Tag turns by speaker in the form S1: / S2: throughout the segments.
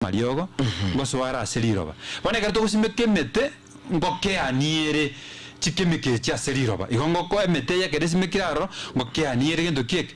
S1: amariogo, ngosoa are ase riroba. Bono ekero togosimeka emete, ngokeanie ere chikemiko echi ase riroba. Igo ngoko emete eye ekero esimekire aroro, ngokeanie ere gento ki eke?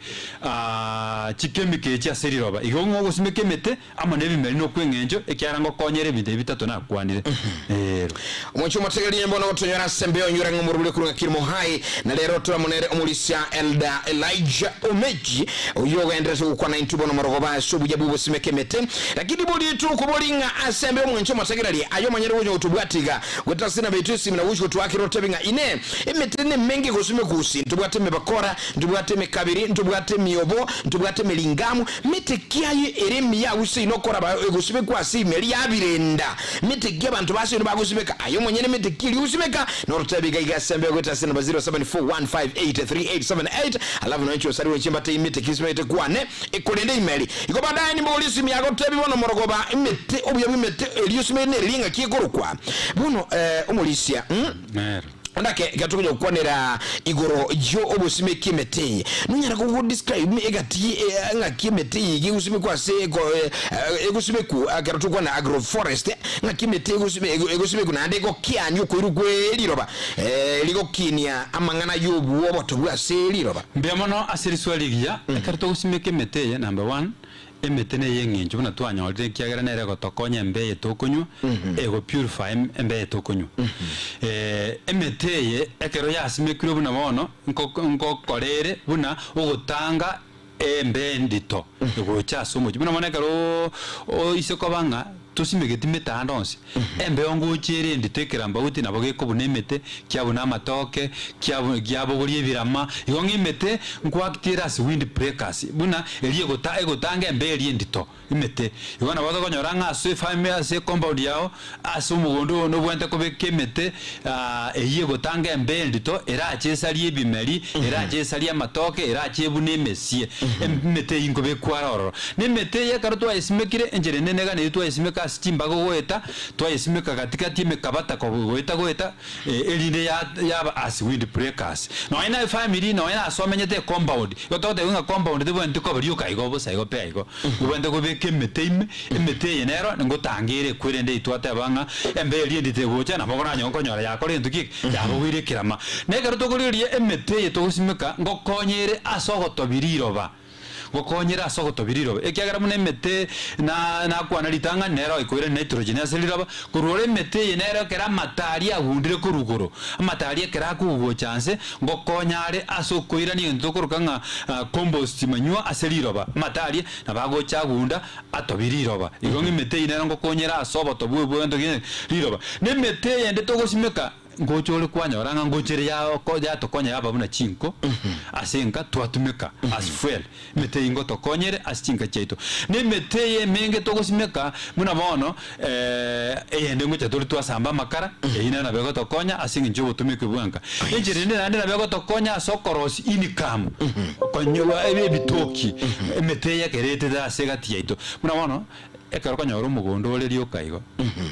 S1: Chikemiko echi ase riroba. Igo ng'a ogosimeka emete amo na ebimeri nokweng'encho, ekiagera ngokonyera ebinto ebi bitato nakwanire. Ero.
S2: Omochie omotegererie bono gotonyora ase embeo onyore ng'a omorwire korwa ng'a Kirimo High, na rero tore amo nere omorisia Elder Elijah Omeji, oyio ogendererete gokwana intwe bono marogoba ase obuya bw'ogosimeka emete. Lakini boria tokobori ng'a ase embeo omwanche omotegererie, aye omonyene gocha gotobwata iga, goetera ase enamba yaito y'esimi na gochia gotoakera otebe ng'a Inee, emete nemenge egosimekwa gose ntobwate emebakora, ntobwate emekabiri, ntobwate emiobo, ntobwate emeringamu, mete ki aye ere emiya agwo seino okoraba egosimekwa ase ime riabirenda? Mete ki abanto ba seino bagosibeka? Aye omonyene mete ki eria ogosibeka? Norotebe iga iga ase embeo goetera ase enamba 0741583878 alafu nonya chiosari gochia mbatebie mete ki nsimegete kwane ekorende ime eri. Igo baadaye nimbogorie esimi yago otebie bono omorogoba emete obuya bw'emete eria osimegete nereria ng'aki ekorokwa. Bono eh, omorisia, mm?
S1: Nero.
S2: Onde ake ekero tokonya gokwanera igoro y'obosimeki emete eye, nonyara ko describe egati ng'aki emete eye iga egosimekwa ase egosimekwa ekero tokwana agroforest, ng'aki emete egosimekwa naende egokiania okoirwa kwe riroba rigokinia amang'ana y'oboto bwa ase riroba.
S1: Mbuya mono ase riswali rigiya, ekero togosimeka emete eye number one, Emete ney'engencho buna twanyorire, ekiagera nere egotokonya embe eye tokonywa, ego purify embe eye tokonywa. Emete eye ekero yasimekirwe buna bono, nko nkokora ere buna ogotanga embe endito egocha ase omochie. Buna bono ekero oise koba ng'a tosimegeti mete ande onsi, embeo ngocha ere endito ekerambauti nabo gekobuna emete, kiabuna amatoke, kiabu kiabogoria ebirama, igo ng'a emete nkoacti ere ase wind breakers, buna eria egota egotanga embeo eria endito, emete. Igo nabo tokonyora ng'a ase efarm ase ecompound yago, ase omogondo oyo nobwenerete kobeka emete eyio egotanga embeo endito, erache esarie ebimeri, erache esarie amatoke, erache ebune emesie, emete eyio nkobekwa are ororo. Na emete eye ekero twayesimekire, enchera ende negana eyio twayesimeka ase chimbago goeta, twayesimeka gati gati emekabata goeta goeta, erinde yaba as wind breakers. Nonye na efamiri, nonye na ase omenyete ecompound, igo togoteba ng'a compound tebwenereti koba rioka igo bosa igo pe igo, obwenerete kobeka emete ime, emete eye nero ngotanga ere ekwe rende twateba ng'a embeo eria endito egocha nabo okoranyore okonyora yakora egento ki eke, yabogoire ekerama. Na ekero tokorigereria emete eye togosimeka, ngokonya ere ase ogotobia riroba. Gokonyera ase ogotobia riroba, ekiagera buna emete na nakwana ritang'ani nero ekoirania nitrogen ase riroba, korwa ore emete eye nero ekero amato aria agundire korwa igoro, amato aria ekero akogwa gocha nse, ngokonya are ase okoirania egento tokoroka ng'a compost manure ase riroba, amato aria nabo agocha agunda atobie riroba. Igo ng'a emete eye nero ngokonyera ase obotobu obwo egento ki riroba. Na emete eyende togosimeka. Ngocha ore kwanyora ng'a ngocha ere yatokonya yaba buna chinko ase enka twatumeka as fuel. Emete eyio ngotokonyere ase chinka chiaito. Na emete eye emenge togosimeka buna bono eyende ngocha tore twasamba amakara, eyio nero nabo egotokonya ase eng'encho y'obotumeki bwa enka. Enchera ende naende nabo egotokonya ase okorosia income, okonyora ebitoki, emete eye ekero etete ase egati yaito. Buna bono. Ekero okonyora omogondo ore rioka igo,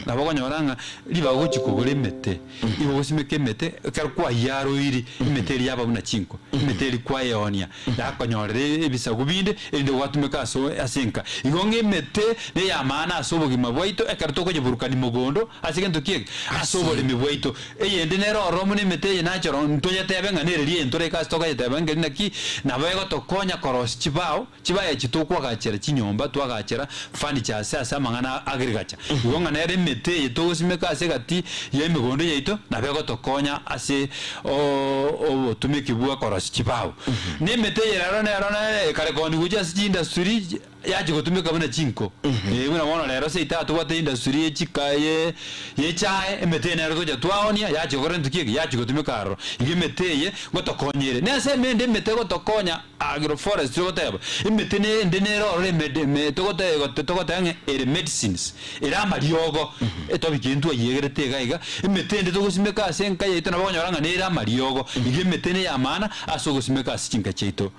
S1: nabo okonyora ng'a ribaga ogochia kogora emete, igo ogosimeka emete, ekero kwayiaroiri, emete eria yaba buna chinko, emete eria kwayeonia, yakonyorera ebisaku binde, erinde gwatumeka ase ase enka. Igo ng'a emete na eyamaana ase obogima bwaito, ekero tokoyeburukania mogondo, ase gento ki eke? Ase oboremi bwaito. Eyende nere ororo buna emete eye natural, ntoyetebe ng'a nereri eye ntoraike ase tokoyeteba ngeri naki, nabo egotokonya korosia chibao. Chibaya echi tokoagachera chinyomba, twagachera furniture ase ase amang'ana a agriculture. Igo ng'a nere emete eye togosimeka ase egati y'emegondo yaito nabo egotokonya ase obotumeki bwa korosia chibao. Na emete eye rero nero nere ekare koonigwa gochia ase chiindustry yachia gotumeka buna chinko. Eh buna bono rero seito aa tobwate industry ye chika ye y'echae, emete eye nero togocha twaonia yachia gokora gento ki eke? Yachia gotumeka aroro. Igo emete eye ngotokonya ere. Na ensemo ende emete egotokonya. Agroforestry togoteba, emete nende nere ororo emede eme togote togoteba ng'a ere medicines, ere amariogo, etopic eye ntwayegerete iga iga, emete ende togosimeka ase enka yaito nabo okonyora ng'a nere amariogo, iga emete neye amaana ase ogosimeka ase chinka chiaito.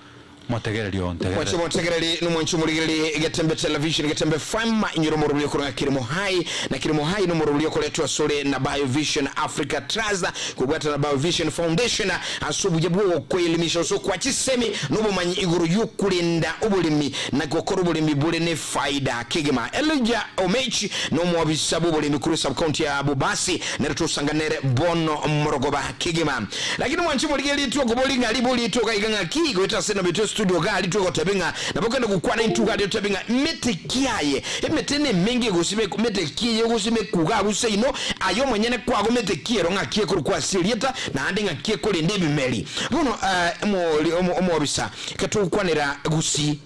S1: Motegereri oo
S2: Mwanche
S1: ntegerere.
S2: motegereri nomwanche omorigereri Getembe Television, Getembe FM, inyora omorobori okorwa Kirimo High, na Kirimo High nomorobori okoretwa asore na Biovision Africa Trust, kobwatana na Biovision Foundation, ase obuya bw'ogokoelimisha gose okoa chisemi nobomanyi igoro y'okorenda oboremi na gokora oboremi bore nefaida kegima. Elijah Omechi nomwobisa bw'oboremi korwa esubcounty ya Bobasi, nere tosanga nere bono morogoba kegima. Lakini mwanche morigererie twekobori ng'a ribori ritoka iga ng'aki goeta ase nabetwe studio gari twegotebia ng'a nabo kende gokwana intwe gari otebie ng'a mete ki aye emete nemenge egosimekwa mete ki eye egosimekwa iga agwo seino aye omonyene kwago mete ki ero ng'aki ekorokwa ase erieta naende ng'aki ekorenda ebimeri bono omori omobisa ekero togokwanera gusii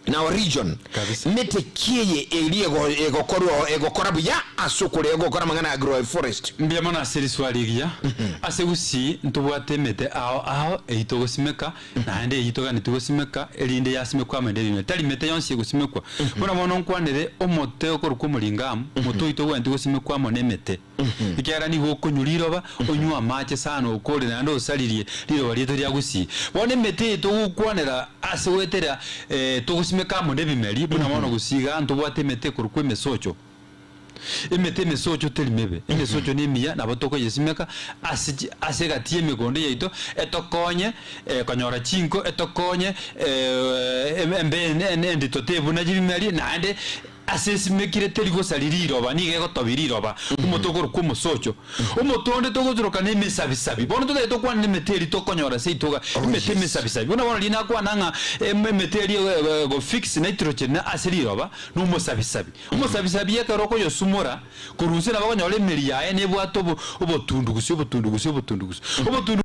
S2: na our region
S1: Kabisa.
S2: mete ki eye eria ego egokorwa egokora buya ase okore egokora amang'ana ya agroforest.
S1: Mbuya mono ase riswali rigiya. Ase gusii ntobwate emete ao ao eyio togosimeka, naende eyio toganetie gosimeka erinde yasimekwa amo naende ebimeri. Tari mete yonsi egosimekwa. Buna bono nkwanere omote okorokwa omoringamu, omote oyio togwenereti gosimekwa amo na emete. Ekiagera nigo okonywa riroba, onywe amache sana okore naende osaririe riroba riaito ria gusii. Bono emete eye togokwanera ase goetera togosimeka amo nebimeri, buna bono gusii igaa ntobwate emete ekorokwa emesocho. Emete emesocho teri mebe, emesocho nemiya nabo tokoyesimeka ase chi ase egati y'emegondo yaito, etokonye konyora chinko, etokonye embe endito tebuna chibimeri, naende Ase esimekire teri gosari riroba, nigo egotobia riroba, omote okorokwa omosocho. Omote onde togoturoka nemesabisabi. Bono totagete tokwane nemete eria tokonyora seito iga, emete emesabisabi. Buna bono riria nakwana ng'a emete eria ego fix nitrogen ase riroba, nomosabisabi. Omosabisabi ekero okoyosumora korwa inse nabo okonyora emeri yaye nebwate obotundugusi obotundugusi obotundugusi obotundu.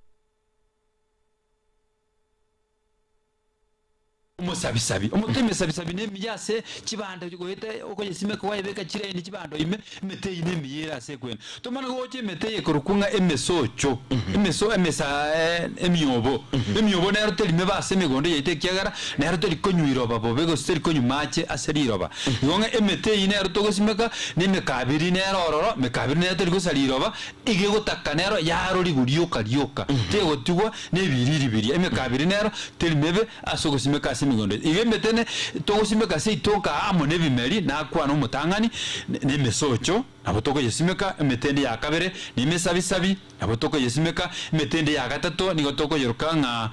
S1: Omosabisabi, omote emesabisabi nemiya ase chibando goeta okoyesimeka kwayebeka chiraini chibando ime, emete eyio nemiya ere ase ekwena. Tomanye gocha emete eye ekorokwa ng'a emesocho, emeso emesa emiobo. Emiobo nero teri mebe ase emegondo yaito ekiagera nero teri konywa iroba bobe gose teri konywa mache ase riroba. Igo ng'a emete eyio nero togosimeka, na emekabiri nero ororo, emekabiri nero teri gosaria iroba, iga egotaka nero yarorigwa rioka rioka, tegotigwa nebiriri biria. Emekabiri nero teri mebe ase ogosimeka ase emegondo yaito. Igo emete ne togosimeka ase itonka amo nebimeri, nakwana omotang'ani, nemesocho, nabo tokoyesimeka, emete ende ya kabere, nemesabisabi, nabo tokoyesimeka, emete ende ya gatato nigo tokoyeroka ng'a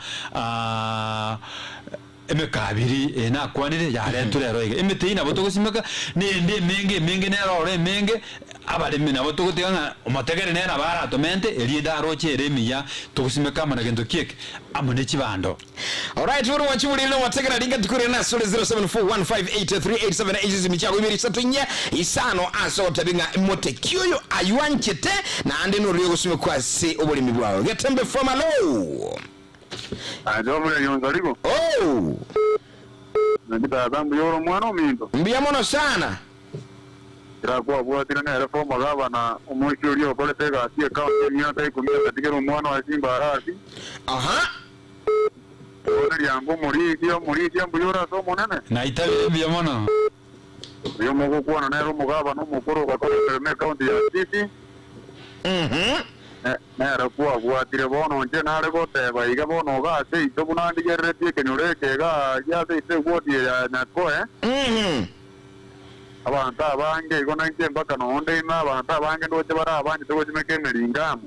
S1: emekabiri eye nakwanire yaretwe rero iga. Emete eyio nabo togosimeka, nende emenge emenge nero oro emenge, abaremi nabo togotiga ng'a omotegere nere nabo aratomente, erinde aroche ere emiya togosimeka amo na gento ki eke? Amo ne chibando.
S2: Alright, buna mwanchi burire omotegere ringa tikurire na asore 0741583878 chisimi chiago ibere isato inye isano ase ogotebi ng'a moteki oyo aywanchete naende noria ogosimekwa ase oboremi bwao. Getembe from alo.
S3: Aye Geoffrey Onsarigo,
S2: Oh,
S3: naki tata mbuya ore omwana ominto?
S2: mbuya mono sana.
S3: Kera kwabwatire nere former gavana, omoisia oria okorete egasi ecounty emiaka ikomi agatigera omwana oye chimbarasi.
S2: Aha.
S3: Bono riango omorisia, omorisia mbuya ore ase Omonene.
S1: Naitabire mbuya mono.
S3: Oyo mogokwana nere omogavana omokoro ogakora emeremo ecounty ya Kisii. Nere kwabwatire bono inche nare goteba iga bono iga ase ito buna ndigereretie ekenyoro eke iga aria ase ito egwoti eye ya Nyakoe. Abanto abange igo nainche mpaka nonde ime abanto abange ndoche bare abanchete gosimeka emeringamu.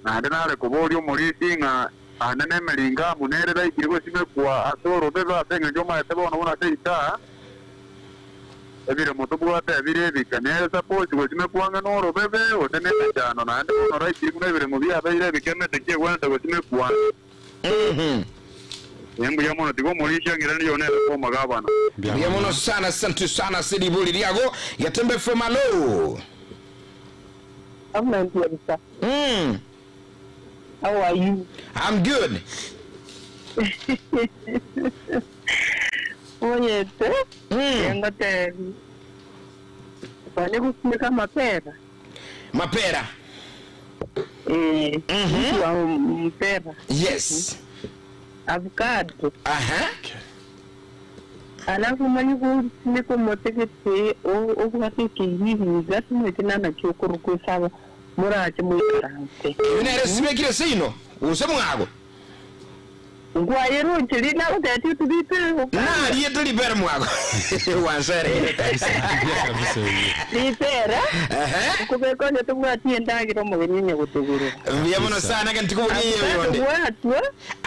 S3: Naende nare koboria omorisia ng'a aande nemeringamu nere raikire gosimekwa ase orobebe ase engencho omaete bono buna ase ita. Ebiremo tobwate ebire ebike, nere saposi gosimekwa ang'e norobebe, gose nemechando, naende bono raikiri buna ebiremo biabeire ebike emete kiegwenerete gosimekwa. Ee, mbuya mono, tiga omorisia ang'iranerie one ere kw'omogabana.
S2: Mbuya mono sana, asante sana ase ribori riago. Getembe from alo.
S4: Amuna Ntiabisa, how are you?
S2: I'm good.
S4: Oyete, engotebi. Kwane gosimeka amapera.
S2: Mapera.
S4: Eh, mtu wa mpera.
S2: Yes.
S4: Avocado.
S2: Aha.
S4: Alafu manyi gosimeka omotegete obwate ekeyiriga timwete nanaki okorokosaba morache moikaranse.
S2: Ebi nere simekire seino. Use mwago.
S4: Ngwayeruchiri nagoteti otubite
S2: Nariete ribere mwago. Wansere.
S1: Kabisa, mbuya kabisa oyo.
S4: ripera
S2: Ehe.
S4: okobeka onye tobwati endagira omogeni onye gotogorera
S2: Mbuya mono sana ke ntikuburia yonde.
S4: bwatwa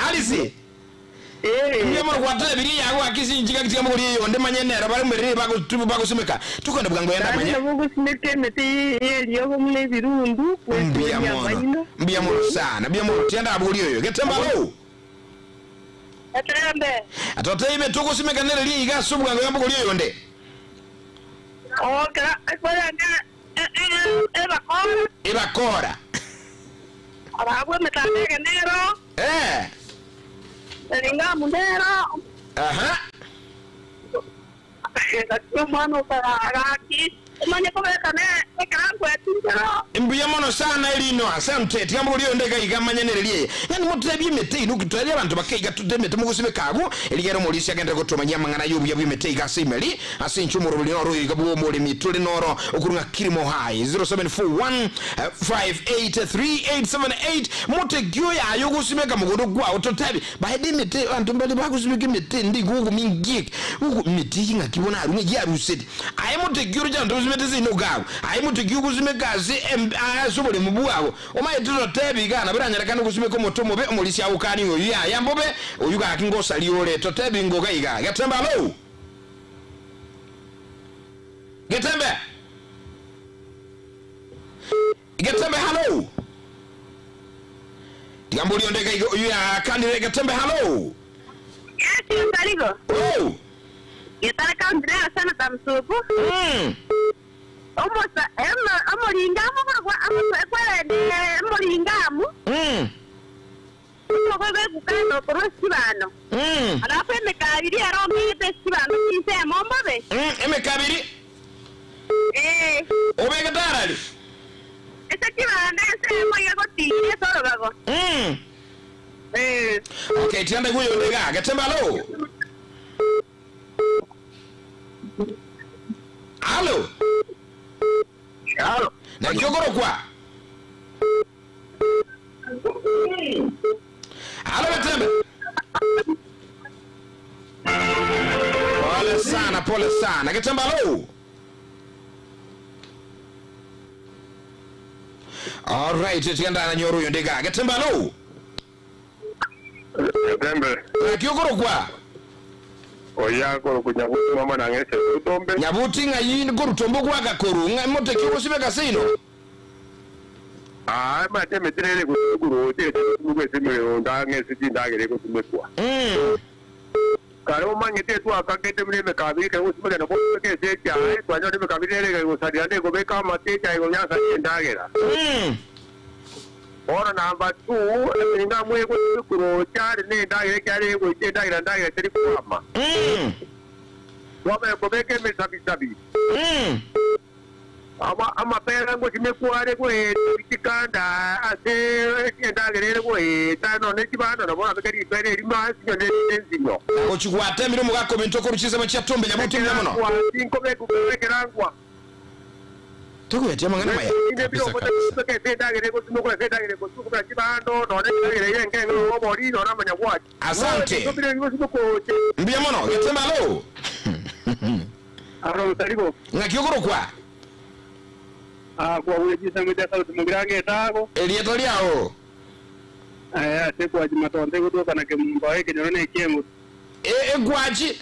S2: Alice. Mbuya mono gwatebiri yago akisinjika kitika muguria yonde manye nero bari merere bagosimeka. Tukende bwango yenda manye.
S4: nabo gosimeka emete yeriogo muna ebirundu
S2: Mbuya mono. Mbuya mono sana. Mbuya mono tienda abuguria oyo. Getemba lo.
S4: etembe
S2: Atoteime tugusimeka nere riga subwango yambuguria yonde.
S4: okera ekwerenge ebakora
S2: Ibakora.
S4: ababwe emetandege nero
S2: Eh.
S4: eringamu nero
S2: Aha.
S4: omwana okaragaki omanye kobeka ekerankwetindero
S2: Mbuya mono sana elino asante tikambuguria yonde gaiga manye nere riye. Yani mutebye emete ino kitwari abantu bakeiga tute emete mugusimeka agu erigero omorisi agende gotomanyia amang'ana y'obuya bw'emete iga ase emeri ase inche omorobori noro oyo iga bwa omoremi tore noro okorung'a kirimo hai 0741 583878 motekio yayo ogosimeka mogondo kwago totebi baede emete abanto mbare bagosimeka emete ndi gogo mingi ugu emete eye ng'aki bono arung'e yarusete aye motekio oroche abanto basimete ase ino gago aye motekio ogosimeka ase ase oboremo bwago omaete totebi iga nabo eranyarekane ogosimeka omote omobe omorisi agokani oyo yaya mbobe oyo gaki ngosari ore totebi ngoga iga getembe alo getembe getembe halo tigambori onde iga oyo yakanire getembe halo
S4: Yes,
S2: oh
S4: Getara kaundira sana tamsupu. Omosa ema omoringamu kwa ekwerende omoringamu. Okobe kukano korosibano. Alafu emekabiri erongete sibano kisemo mbobe.
S2: Emekabiri
S4: Eh,
S2: obeke tarari
S4: ese kibanda esemo yegotire sorobago. Eh.
S2: Okay tianda kuyo ndega getembe alo alo
S3: Halo.
S2: nakiogorokwa alo getembe pole sana pole sana getembe alo alright tienda nanyoro uyo ndega getembe alo
S3: Getembe.
S2: nakiogorokwa
S3: Oya koro kunyabuti mama nang'ese utombe.
S2: nyabuti ng'ayi korutombo gwagakoru ng'a moteki ogosimeka seino
S3: Ah, mate metirere kutukuru tire kutukuru simwe ndang'ese tindagere kutumekwa. Kare omanyete twakagete muri emekabiri kare gosimeka nabo kese echae twanyora emekabiri ere gosaria nde gobeka amate echae gonyasa endagera. Bono namba 2 emiringa mwe gotukuru chari ne endagera ekyare goite endagera ndagera teri kwama. Wame gobeka emisabisabi. Ama amapera ngosimekwa goeta bitikanda ase endagera ere goeta none chibando nabo nabeka ripere erima sinyo nensinyo.
S2: gochigwata emirimo gakomenta okoruchisemo chiatombe nyabuti mbuya mono
S3: Inkobekerangwa.
S2: togoetia amang'ana maya Asante. Mbuya mono getembe alo ng'aki okorokwa erieto riao egwachi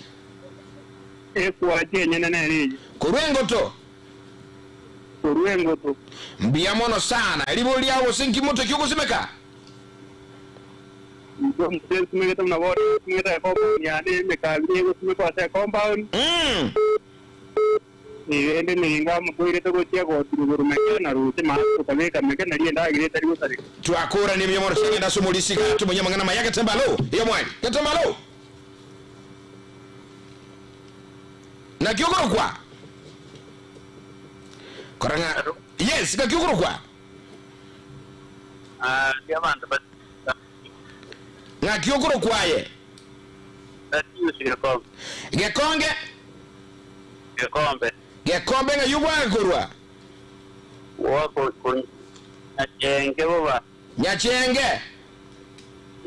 S2: korwa engoto
S3: Oruengoto.
S2: mbuya mono sana eribo riao gose nki moteki ogosimeka
S3: Nsimegete muna bora, nsimegete compound yani emekabiri egosimekwa ase compound. Ende niringa mukwirete gochia gotiruguru meke na ruche matukabika meke nari endagera etari gosareka.
S2: twakura ni mbuya mono chagenda ase omorisi iga tumanye amang'ana maya getembe alo iyo mwari getembe alo naki okorokwa korang'a yes naki okorokwa
S5: abantu
S2: ng'aki okorokwa aye
S5: batiusi gekombe
S2: gekonge
S5: gekombe
S2: gekombe ng'ai obwagakorwa
S5: wako nyachenge boba
S2: nyachenge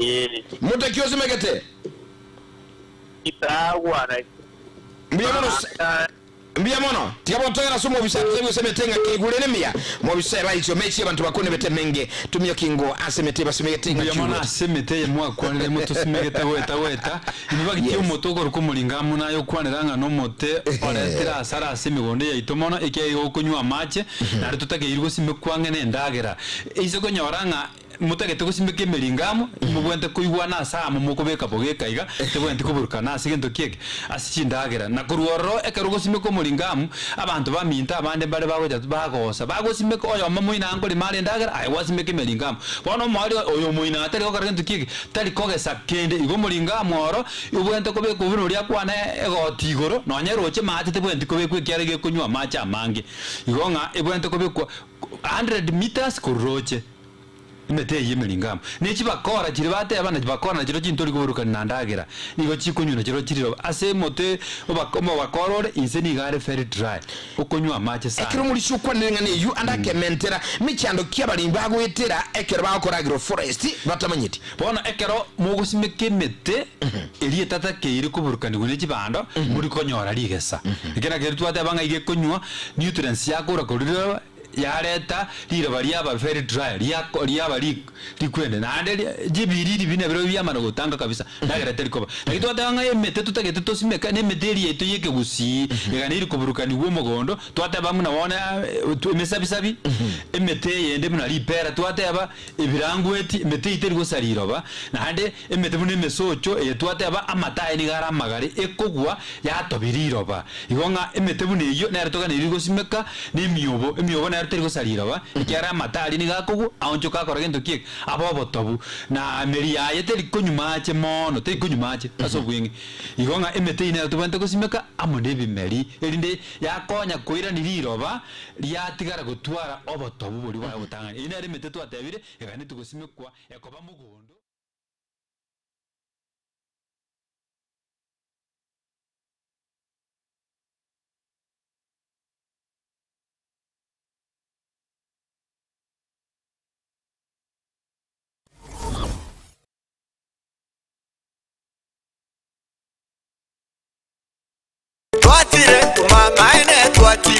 S5: Ee.
S2: Mote ki osimegete?
S5: Itagwana.
S2: Mbuya mono mbuya mono. Tiga botogera ase omobisa atotebi gose emete ng'aki igure nemiya. Mobisa Elijah omechi abanto bakune emete emenge. Tumia kingo ase emete basimegete
S1: Mbuya
S2: ng'aki
S1: mono
S2: igure.
S1: ase emete eye mwakwanire motosimegete goeta goeta. Inwe bagitie
S2: Yes.
S1: omote okorokwa omoringa amo naye okwanera ng'a nomote oretire asara ase emegondo yaito mono ekiagera igo okonywa amache naende totakeiri gosimekwa ang'e na endagera. Ase okonyora ng'a motagete gosimeka emeringo amo, mobwenerete koigwana ase amo mokobeka bogeka iga, tebwenereti koburukana ase gento ki eke? Ase chindagera. Na korwa ororo ekero ogosimeka omoringo amo, abanto baminto abande mbare bagocha bagosa, bagosimeka oyomo moino aa nkorema are endagera, aye gwasimeka emeringo amo. Bono omoerio oyo omoino aa tari gokora gento ki eke? Tari kogesa kende. Igo omoringo amo oro, obwenerete kobekwa buna oria akwane egoti igoro, nonya eroche mache tebwenereti kobekwa ekiagera gekonywa amache amange. Igo ng'a ebwenerete kobekwa 100 meters korwa roche. Emete eyio emeringo amo ne chibakora chiria bateba, na chibakora nachirobio chintori koburukania na ndagera, nigo chikonywa nachirobio chiriroba. Ase omote omobakora ore inse nigo are very dry, okonywa amache
S2: Ekero
S1: sana.
S2: omorisia okwanire eng'ana eyio ande akementera mechando ki abaremi bagoetera ekero bagokora agroforestry batamanyeti.
S1: Bono ekero mogosimeka emete eria etatakeire koburukanigwa ne chibando, mori konyora rigesa. Ekio nakio twateba ng'a iga ekonywa nutrients yakora korwa riroba, yareta riroba riaba very dry, riako riaba ri rikwende, naende ri chibiriri buna birobio biamana gotanga kabisa, ndagera teri koba. Naki twateba ng'a emete totagete tosimeke, na emete eria yaito ya ekegusii, eganeiri koburukaniwa omogondo, twateba buna bono emesabisabi, emete eyende buna ripera, twateba ebirangweti, emete eyio teri gosaria riroba, naende emete buna emesocho eye twateba amato aye nigo are amagare, ekogwa yatobia riroba. Igo ng'a emete buna eyio nere toganeiri gosimeka, na emiobo, emiobo nero teri gosaria riroba, ekiagera amato aria nigo akogwa, aonchoka akora gento ki eke? Abe obotobu. Na emeri yaye teri konywa mache mono, teri konywa mache ase obweng'e. Igo ng'a emete eyio nero tobwenerete gosimeka amo na ebimeri, erinde yakonya koirania riroba riatigara gotwara obotobu boria bwaye obotang'ani. Eyio nere emete twatebire, eganetie gosimekwa, ekoba mogondo.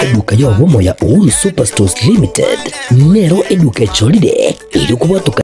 S6: Eduka y'obomo ya Uhuru Superstores Limited nero eduka echorire erio kobwatoka.